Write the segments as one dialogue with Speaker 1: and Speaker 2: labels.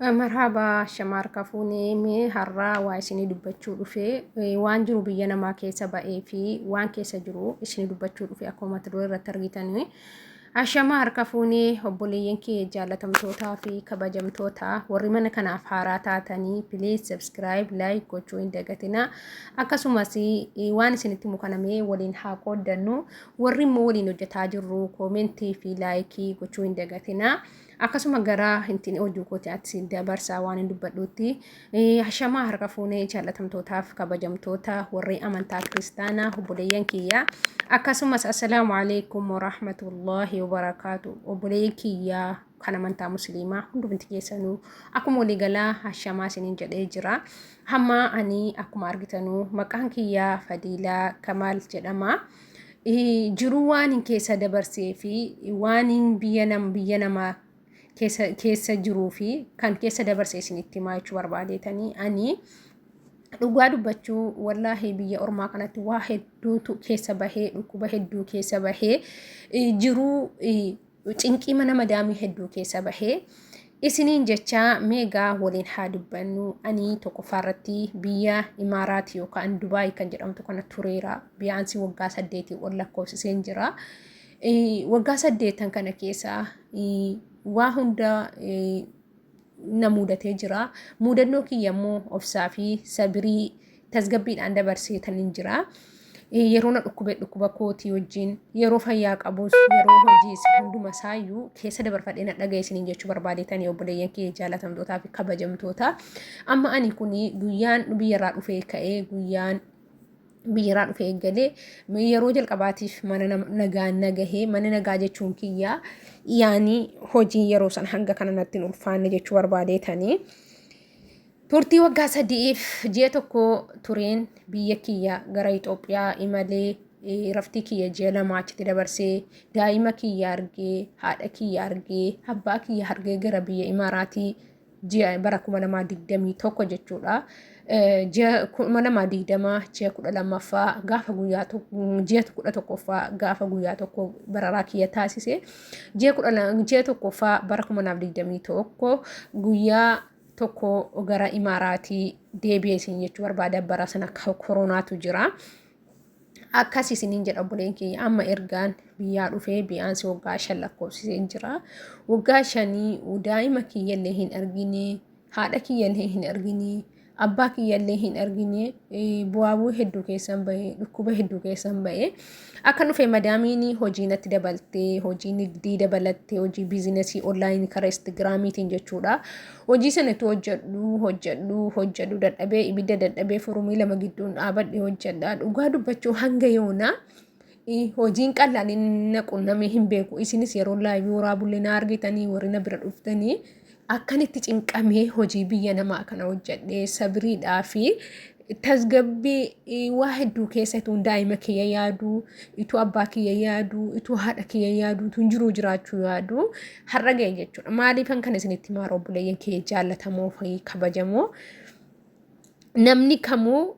Speaker 1: Marhaba shamaar kafuunee mee har'aa waa isinii dubbachuu dhufe waan jiru biyya namaa keessa ba'ee fi waan keessa jiru isinii dubbachuu dhufe akkuma mata duree irratti argitanii. Ashamaa harka fuunee obboleeyyan kee jaalatamtootaa fi kabajamtoota warri mana kanaaf haaraa taatanii please subscribe like gochuu hin dagatina. Akkasumas waan isinitti mukanamee waliin haa qooddannu warri immoo waliin hojjetaa jirru koomentii fi laayikii gochuu hin dagatina. Akkasuma gara ittiin hojii kooti ati dabarsaa waan hin dubbadhuutti hashamaa harka fuunee jaallatamtootaaf kabajamtoota warri amantaa kiristaanaa obboleeyyan kiyya akkasumas assalaamu alaikum warahmatullaahi wabarakaatu obboleeyyan kiyya kan amantaa musliimaa hundumti keessanuu akkuma waliigalaa hashamaa isiniin jedhee jira. Hamma ani akkuma argitanuu maqaan kiyyaa Fadiilaa Kamaal jedhama. Jiruu waan hin keessa dabarsee fi waan hin biyya nam biyya namaa keessa keessa jiruu fi kan keessa dabarse isinitti himaa jechuu barbaadeetanii ani dhugaa dubbachuu wallaahi biyya ormaa kanatti waa hedduutu keessa bahee dhukkuba hedduu keessa bahee jiruu cinqii mana madaamii hedduu keessa bahee isiniin jechaa meegaa waliin haa dubbannu. Ani tokkoffaa irratti biyya Imaaraat yookaan Dubaay kan jedhamtu kana tureera. Biyyaansi waggaa 8 ol lakkoofsiseen jira. Waggaa 8 kana keessa waa hunda na muudatee jira. Muudannoo kiyya immoo obsaa fi sabirii tasgabbiidhaan dabarsee tanin jira. Yeroo na dhukkube dhukkuba kootii wajjin, yeroo fayyaa qabus, yeroo hojiis hunduma isaayyuu keessa dabarfadhee na dhaga'e isiniin jechuu barbaadeetanii obboleeyyan kiyya jaalatamtootaa fi kabajamtoota. Amma ani kun guyyaan biyyarraa dhufee ka'ee guyyaan biyyarraa dhufee eegalee yeroo jalqabaatiif mana nagaan nagahee mana nagaa jechuun kiyya yaani hojii yeroo san hanga kana natti hin ulfaanne jechuu barbaadeetanii. Turtii waggaa 3f ji'a 1 tureen biyya kiyya gara Itoophiyaa imalee raftii kiyya ji'a 2 achitti dabarsee daa'ima kiyya argee haadha kiyya argee abbaa kiyya argee gara biyya Imaaraatii ji'a bara 2021 jechuudha. Ji'a 2020 ji'a 12ffaa gaafa guyyaa ji'a 11ffaa gaafa guyyaa 1 bararaa kiyya taasise ji'a 12 ji'a 1ffaa bara 2021 guyyaa 1 gara Imaaraatii deebi'e isin jechuu barbaada bara sana koronaatu jira. Akkas isiniin jedha obboleen kiyya amma ergaan biyyaa dhufee biyaansi waggaa 5 lakkoofsisee jira. Waggaa 5 daa'ima kiyyallee hin argine, haadha kiyyallee hin argine, abbaa kiyyallee hin argine, bu'aa bu'ii hedduu keessan bahe, dhukkuba hedduu keessan bahe. Akka dhufe madaamiin hojii natti dabaltee, hojii nigdii dabalattee, hojii biizinasii onlaayinii karaa instagiraamiitiin jechuudha. Hojii sana itti hojjedhu, hojjedhu, hojjedhu dadhabee ibidda dadhabee furumii lama gidduun dhaabadhe hojjedha. Dhugaa dubbachuu hanga yoonaa hojiin qallaan inni na qunnamee hin beeku. Isinis yeroo laayivii waraabullee na argitanii warri na bira dhuftanii akkan itti cinqamee hojii biyya namaa kana hojjedhee sabiriidhaa fi tasgabbii waa hedduu keessa ituun daa'ima kiyya yaaduu, ituu abbaa kiyya yaaduu, ituu haadha kiyya yaaduu, ituun jiruu jiraachuu yaaduu har'a ga'e jechuudha. Maaliifan kan isinitti himaa obboleeyyan kiyya jaallatamoo fi kabajamoo namni kamuu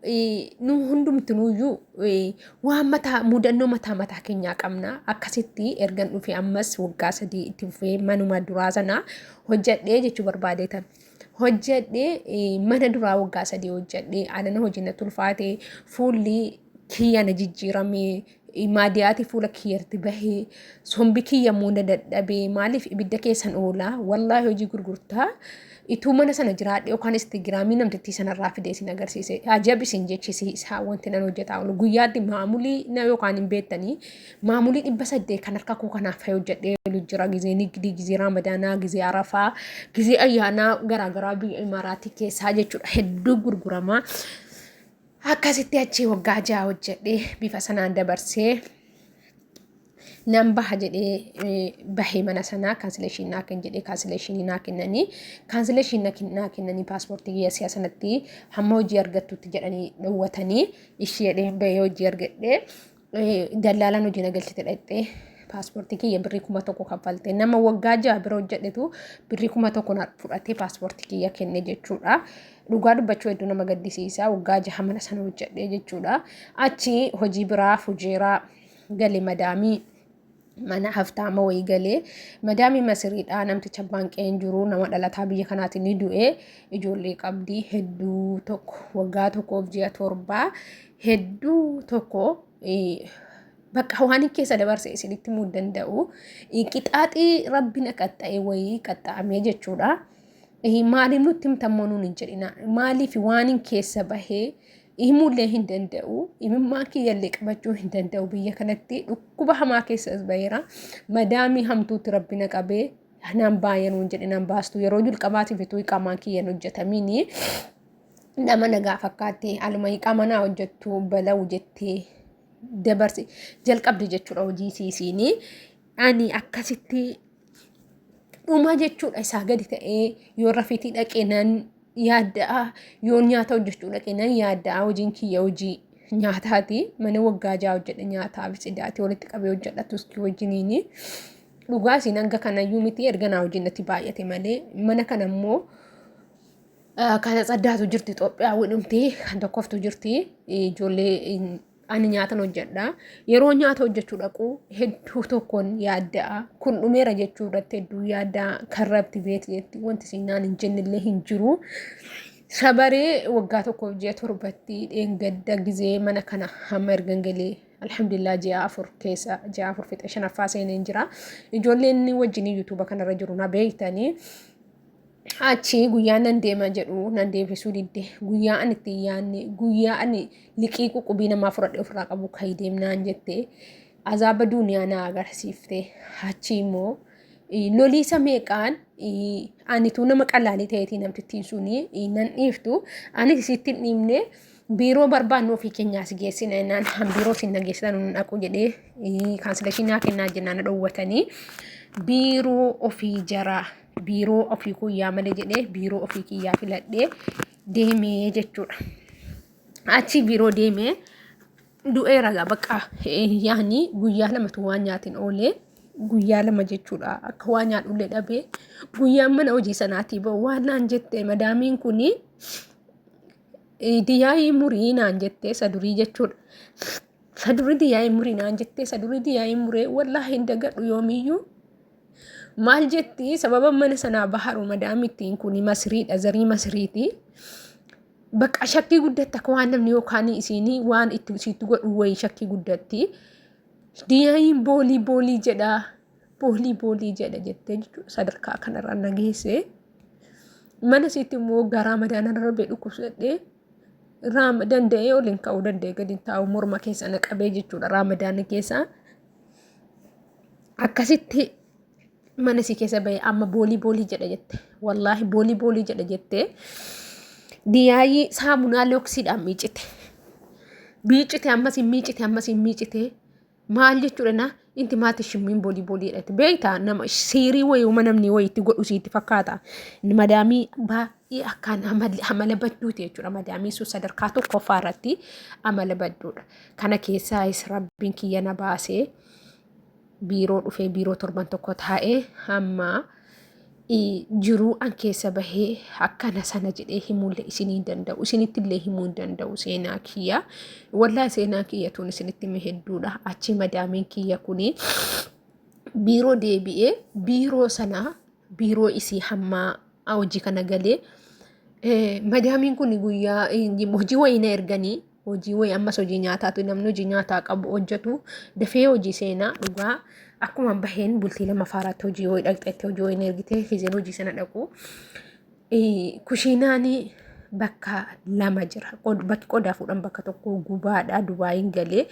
Speaker 1: nu hundumtinuuyyuu waan mataa mudannoo mataa mataa keenyaa qabna. Akkasitti ergan dhufe ammas waggaa 3 itti fufee manuma duraa sana hojjedhee jechuu barbaadeetan. Hojjedhee mana duraa waggaa 3 hojjedhee anana hojii natti ulfaate fuulli kiyya na jijjiirame maadiyaati fuula kiyyatti bahee sombi kiyya immoo na dadhabee maaliif ibidda keessan oolaa wallaahi hojii gurgurtaa ituu mana sana jiraadhe yookaan istigiraamii namtittii sanarraa fidee isin agarsiise ajab isin jechisiisa wanti nan hojjetaa oolu guyyaatti maamulii na yookaan hin beektanii Maamulii 800 kan harka koo kanaaf fa'i hojjedhee oolu jira. Gizee nigdii, gizee raamadaanaa, gizee arafaa, gizee ayyaanaa garaagaraa biyya imaaraatii keessaa jechuudha. Hedduu gurguramaa. Akkasitti achii waggaa 6 hojjedhee bifa sanaan dabarsee nan baha jedhee bahee mana sanaa kaansileeshinii naa kenn jedhee kaansileeshinii naa kennanii kaansileeshinii naa kennanii paaspoortii kiyya si'a sanatti hamma hojii argattutti jedhanii dhowwatanii ishii jedhee bahee hojii argadhee dallaalaan hojii na galchite dhaqxee paaspoortii kiyya birrii 1000 kaffalte. Nama waggaa 6 bira hojjedhetu birrii 1000 na fudhatee paaspoortii kiyya kenne jechuudha. Dhugaa dubbachuu hedduu nama gaddisiisa. Waggaa 6 mana sana hojjedhee jechuudha. Achi hojii biraa fujeeraa gale madaamii. Mana haftaama wayii galee madaamii Masiriidha, namticha abbaan qe'een jiru nama dhalataa biyya kanaati, ni du'e, ijoollee qabdi hedduu tokko, waggaa tokkoof ji'a 7 hedduu tokko. Bakka waan keessa dabarse isinitti himuu hin danda'u. Qixaaxii rabbi na qaxxa'e wayii qaxxa'amee jechuudha. Maaliif nutti himtammoo nuun hin jedhina. Maaliif waan keessa bahee himuullee hin danda'u. Imimmaan kiyyallee qabachuu hin danda'u. Biyya kanatti dhukkuba hamaa keessas baheera. Madaamii hamtuutti rabbi na qabee naan baay'ee nuun jedhe naan baastu. Yeroo jalqabaatiif utuu iqaamaan kiyya hin hojjetamiini nama nagaa fakkaattee aluma iqaama naa hojjettu balawu jettee dabarsi jalqabde jechuudha hojii siisiini. Ani akkasitti dhuma jechuudha isaa gadi ta'ee yoo rafiitii dhaqee nan yaadda'a, yoo nyaata hojjechuu dhaqee nan yaadda'a. Hojiin kiyya hojii nyaataati, mana waggaa 6 hojjedhe, nyaataa fi tsidaati walitti qabee hojjedha tuskii wajjiniini. Dhugaa isin hanga kanayyuu miti, erga naa hojiin natti baay'ate malee. Mana kana immoo kana tsaddaatu jirti, Itoophiyaa dhumti kan tokkoftu jirti ijoollee. Ani nyaatan hojjedha. Yeroo nyaata hojjechuu dhaqu hedduu tokkoon yaadda'a. Kun dhumeera jechuu irratti hedduu yaadda'a. Kan rabbi beeti jetti wanti isin naan hin jennellee hin jiru. Sabaree waggaa tokkoof ji'a 7tti dheengadda gizee mana kana hamma ergan galee alhamdulillah ji'a 4 keessa ji'a 4 fixe shanaffaa seeneen jira. Ijoolleen wajjin yuutuuba kanarra jiru na beektanii. Achi guyyaa nan deema jedhu nan deebisuu didde. Guyyaa ani itti hin yaadne, guyyaa ani liqii ququbii namaa fudhadhe ofirraa qabu ka'i deemnaan jette. Azaaba duuniyaa na agarsiifte. Achi immoo loliisa meeqaan anituu nama qalaalii ta'eetii namtittiin suni nan dhiiftu. Anis isitti hin dhiibne, biiroo barbaannu ofii keenyaa si geessina jennaan han biiroo isin na geessitan hin dhaqu jedhee kaansileeshinii naa kennaa jennaan na dhowwatanii biiroo ofii jaraa biiroo ofii kiyyaa malee jedhee biiroo ofii kiyyaa filadhee deemee jechuudha. Achi biiroo deemee du'eera gaa bakka yaani guyyaa lamatu waan nyaatiin oolee, guyyaa 2 jechuudha, akka waan nyaadhullee dhabee. Guyyaan mana hojii sanaatii ba'u waan naan jette madaamiin kuni diyaayii murii naan jette sadurii jechuudha. Sadurii diyaayii murii naan jette, sadurii diyaayii muree wallaahi hin dagadhu yoomiyyuu. Maal jetti, sababa mana sanaa baharu madaamittiin kun Masriidha, zarii Masriiti. Bakka shakkii guddatti akka waan namni yookaan isiin waan itti isiitti godhu wayii shakkii guddatti. Diyaayiin boolii boolii jedha, boolii boolii jedha jettee jechuudha sadarkaa kanarra na geesse. Mana isiitti immoo garaa madaana darbee dhukkubsadhee raama danda'ee ol hin ka'u, danda'ee gadi hin taa'u, morma keessa na qabee jechuudha raamadaana keessa. Akkasitti mana isii keessa bahee amma boolii boolii jedha jette. Wallaahi boolii boolii jedha jette. Diyaayii saamunaa looksiidhaan miicite. Miicite, ammas hin miicite, ammas hin miicite. Maal jechuudha na inti maati shimmiin boolii boolii jedhatti. Beektaa nama siirii wayii namni wayii itti godhu siitti fakkaata. Madaamii baay'ee akkaan amala badduuti jechuudha. Madaamii sun sadarkaa tokkoffaa irratti amala badduudha. Kana keessaayis rabbiin kiyya na baasee biiroo dhufee biiroo torban tokko taa'ee hamma jiruu an keessa bahee akkana sana jedhee himuullee isinii hin danda'u. Isinitti illee himuu hin danda'u seenaa kiyya. Wallaahi seenaa kiyya tun isinitti hime hedduudha. Achi madaamiin kiyya kuni biiroo deebi'ee biiroo sana biiroo isii hamma hojii kana galee madaamiin kun guyyaa hojii wayii na erganii hojii wayii, ammas hojii nyaataatu, namni hojii nyaataa qabu hojjetu dafee hojii seenaa dhugaa. Akkuma baheen bultii 2 faaraatti hojii wayii dhaqxeetti hojii wayii na ergite. Gizeen hojii sana dhaqu kushiinaan bakka lama jira. Bakki qodaa fuudhan bakka tokko gubaadha. Dubaayin galee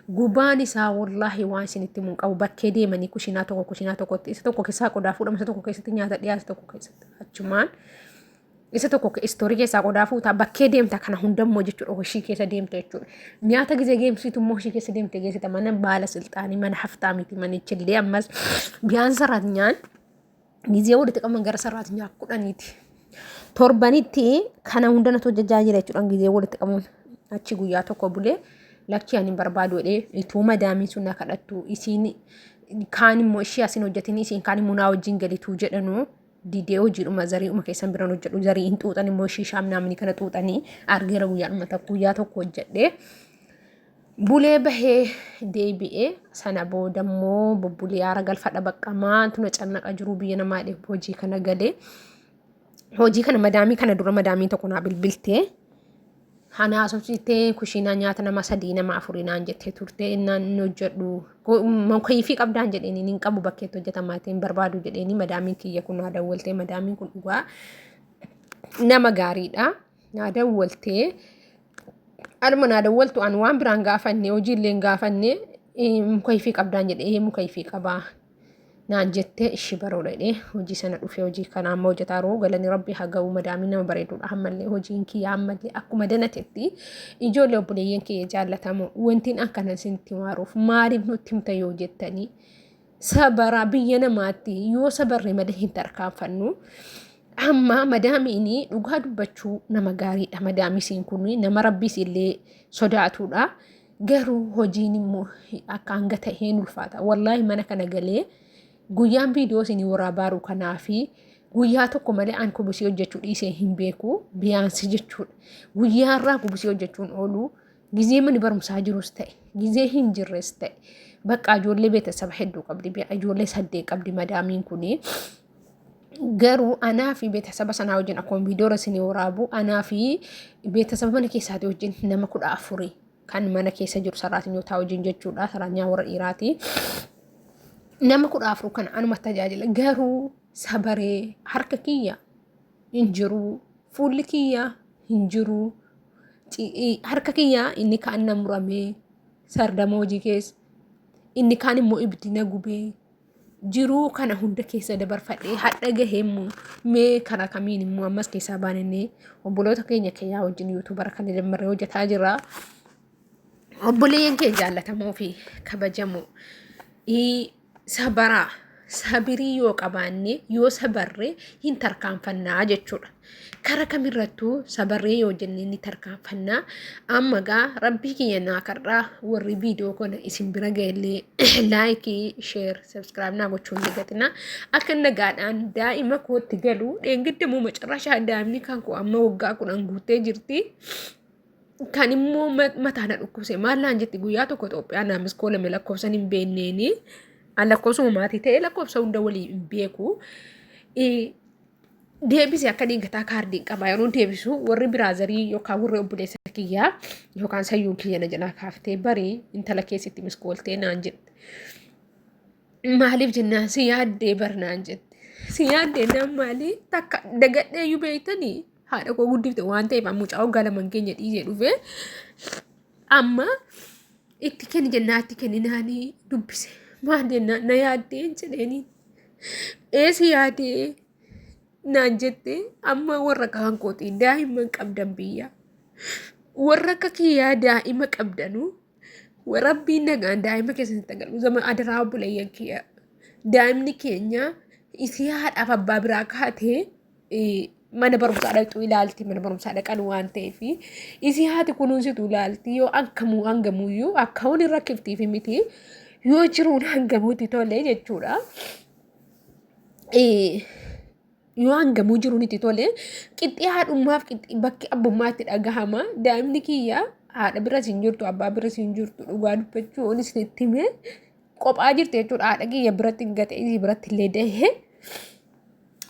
Speaker 1: gubaan isaa wallaahi waan isinitti himuun qabu. Bakkee deemanii kushiinaa tokko kushiinaa tokkotti isa tokko keessaa qodaa fuudhamu, isa tokko keessatti nyaata dhiyaatu, tokko keessatti achumaan isa tokko istoorii keessaa qodaa fuutaa bakkee deemta. Kana hundammoo jechuudha hoshii keessa deemta jechuudha. Nyaata gizee geemsitu immoo hoshii keessa deemte geessita. Mana baala silxaanii, mana haftaa miti manichillee. Ammas biyaan saraatinyaан gizee walitti qabaman gara saraatinyaa 10ti. Torbanitti kana hunda natu hojjechaa jira jechuudha gizee walitti qabaman. Achi guyyaa tokko bulee lakkii ani hin barbaadu jedhee ituu madaamiin sun na kadhattu, isiin kaan immoo ishee asin hojjetin, isiin kaan immoo naa wajjin galituu jedhanuu didee hojiidhuma zariidhuma keessan biran hojjedhu. Zarii hin xuuxan immoo shishaa minaamini kana xuuxanii argeera. Guyyaadhuma tokko guyyaa tokko hojjedhee Bulee bahee deebi'ee sana booda immoo bubbulee aara galfadha bakka maaltu na cannaqa jiru biyya namaa dhee hojii kana galee. Hojii kana madaamii kana dura madaamiin tokko naa bilbiltee Ana haasofsiistee kushiinaa nyaata nama sadii nama afurii naan jettee turte innaan inni hojjedhu kayifii qabdaan jedheeni hin qabu bakkeetti hojjetamaa hin barbaadu jedheeni madaamiin kiyya kun naa dawwaltee madaamiin kun dhugaa nama gaariidha naa dawwaltee anuma naa dawwaltu an waan biraan gaafanne hojiillee hin gaafanne mukayifii qabdaan jedhee mukayifii qabaa naan jette ishi baroodha jedhee hojii sana dhufee hojii kana amma hojjetaa jiru galanni rabbi haa ga'u madaamii nama bareeduudha ammallee hojiin kiyya ammallee akkuma danatetti ijoollee obboleeyyan kiyya jaallatamu wantiin akkana isinitti maaruuf maaliif nutti himta yoo jettanii sabara biyya namaatti yoo sabarre malee hin tarkaanfannu amma madaamiin dhugaa dubbachuu nama gaariidha madaamisiin kun nama rabbiis illee sodaatudha. Garuu hojiin immoo akka hanga ta'een ulfaata. Wallaahi mana kana galee guyyaan viidiyoo isinii waraabaaru kanaa fi guyyaa tokko malee an kubusii hojjechuu dhiisee hin beeku biyaansi jechuudha. Guyyaa irraa kubusii hojjechuun oolu gizee manni barumsaa jirus ta'e gizee hin jirres ta'e bakka ijoollee beetasaba hedduu qabdi ijoollee saddeet qabdi madaamiin kuni. Garuu anaa fi beetasaba sanaa wajjin akkuma viidiyoo isinii waraabu anaa fi beetasaba mana keessaatii wajjin nama kudha afurii kan mana keessa jiru saraatinyotaa wajjin jechuudha saraatinyaa warra dhiiraati. Nama 14 kana anuma tajaajila garuu sabaree harka kiyya hin jiru fuulli kiyya hin jiru harka kiyya inni kaan na muramee sardama hojii keessa inni kaan immoo ibiddi na gubee jiruu kana hunda keessa dabarfadhee hadha gahee immoo mee karaa kamiin immoo ammas keessaa baanennee obboloota keenya kiyyaa wajjin yuutuubara kana jammarree hojjetaa jirra. Obboleeyyan kee jaallatamoo fi kabajamoo sabaraa sabirii yoo qabaanne yoo sabarre hin tarkaanfannaa jechuudha. Kara kamirrattuu sabarree yoo jenne ni tarkaanfannaa. Amma gaa rabbii kiyya naa kadhaa warri viidiyoo kana isin bira ga'ellee laayikii, sheer, sabskiraayib naa gochuu hin dagatinaa. Akka nagaadhaan daa'ima kootti galu dheengadda immoo macarrashaa daa'imni kan koo amma waggaa 10 guuttee jirti. Kan immoo mataa na dhukkubse maal naan jetti guyyaa tokko Itoophiyaa naa miskoolame lakkoofsan hin beekneeni. An lakkoofsuma maatii ta'e lakkoofsa hunda walii hin beeku. Deebise akka dhiingataa kaardiin qaba yeroo deebisu warri biraazarii yookaan warri obboleessa kiyyaa yookaan sayyuun kiyya na jalaa kaaftee barii intala keessatti miskooltee naan jette. Maaliif jennaan si yaaddee bar naan jette. Si yaaddee naan maalii takka dagadhee iyyuu beektanii haadha koo guddifte waan ta'eef amma mucaa waggaa laman keenya dhiisee dhufee amma itti kenni jennaa itti kenninaanii dubbise. Maal jennaan na yaaddeen jedheeni. Ee si yaadee naan jette amma warra kaan kootii daa'imman qabdan biyya. Warra akka kiyyaa daa'ima qabdanuu rabbiin nagaan daa'ima keessanitti agarru zama adaraa obboleeyyan kiyya. Daa'imni keenya isii haadhaaf abbaa biraa kaatee mana barumsaa dhaqxu ilaalti mana barumsaa dhaqan waan ta'eef isii haati kunuunsitu ilaalti yoo akkamuu hangamuyyuu akka hin rakkiftiif miti yoo jiruun hangamuutti tole jechuudha. Yoo hangamuu jiruun itti tole qixxee haadhummaaf qixxee bakki abbummaa itti dhagahama daa'imni kiyya haadha biras hin jirtu abbaa biras hin jirtu dhugaa dubbachuu oon isinitti hime kophaa jirti jechuudha haadha kiyya biratti hin gate isii biratti illee dahee.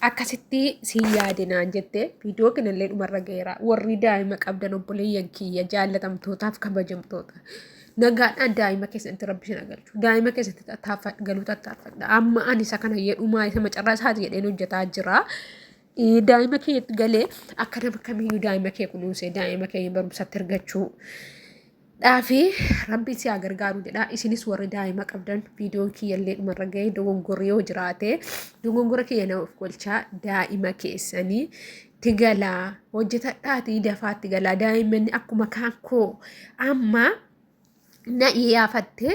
Speaker 1: Akkasitti siin yaade naan jette viidiyoo kanallee dhumarra ga'eera. Warri daa'ima qabdan obboleeyyan kiyya jaallatamtootaaf kabajamtoota. Nagaadhaan daa'ima keessanitti rabbi isin agalchu. Daa'ima keessatti tattaaffadha galuu tattaaffadha. Amma ani isa kana jedhumaa isa macarraa isaati jedheen hojjetaa jira. Daa'ima keetti galee akka nama kamiyyuu daa'ima kee kunuunsee daa'ima kee barumsatti ergachuu dhaafi rabbi si haa gargaaru jedha. Isinis warri daa'ima qabdan viidiyoon kiyyallee dhumarra ga'e dogongorri yoo jiraate dogongora kiyya nama of golchaa daa'ima keessanii itti galaa hojjetadhaatii dafaatti galaa daa'imman akkuma kaan koo amma na iyaafatte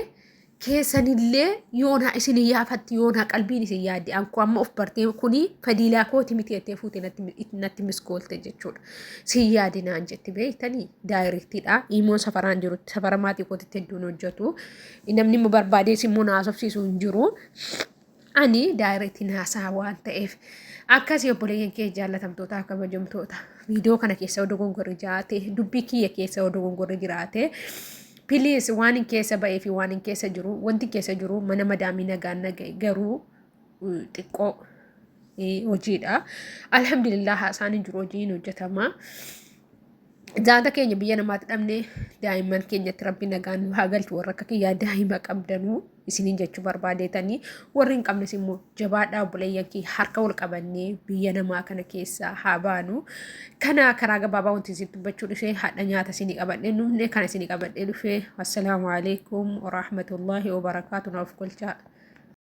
Speaker 1: keessanillee yoonaa isin iyyaafatti yoonaa qalbiin isin yaadde ankoo amma of bartee kuni fadiilaa kooti miti jettee fuute natti miskoolte jechuudha. Sin yaade naan jetti beektanii daayirektiidha. Imoon safaraan jirutti safara maatii kootitti hedduun hojjetu. Namni immoo barbaadees immoo na haasofsiisu hin jiru. Ani daayirektiin haasaa waan ta'eef akkasii obboleeyyan kee jaallatamtootaa kabajamtoota viidiyoo kana keessa odoo dogongorri jiraate dubbii kiyya keessa odoo dogongorri jiraate Piliis waan hin keessa ba'ee fi waan hin keessa jiru wanti keessa jiru mana madaamii nagaan naga'e garuu xiqqoo hojiidha. Alhamdulillah haasaan hin jiru hojiin hojjetama. Zaata keenya biyya namaatti dhabne daa'imman keenyatti rabbi nagaan nu haa galchu warra akka kiyyaa daa'ima qabdanuu isiniin jechuu barbaadeetanii warri hin qabnes immoo jabaadhaa obboleeyyan kiyya harka wal qabannee biyya namaa kana keessaa haa baanu. Kana karaa gabaabaa wanti isin dubbachuu dhufe hadha nyaata isinii qabadhee dhufne kana isinii qabadhee dhufe. Assalaamu alaikum warahmatullahi wabarakaatu naaf golchaa.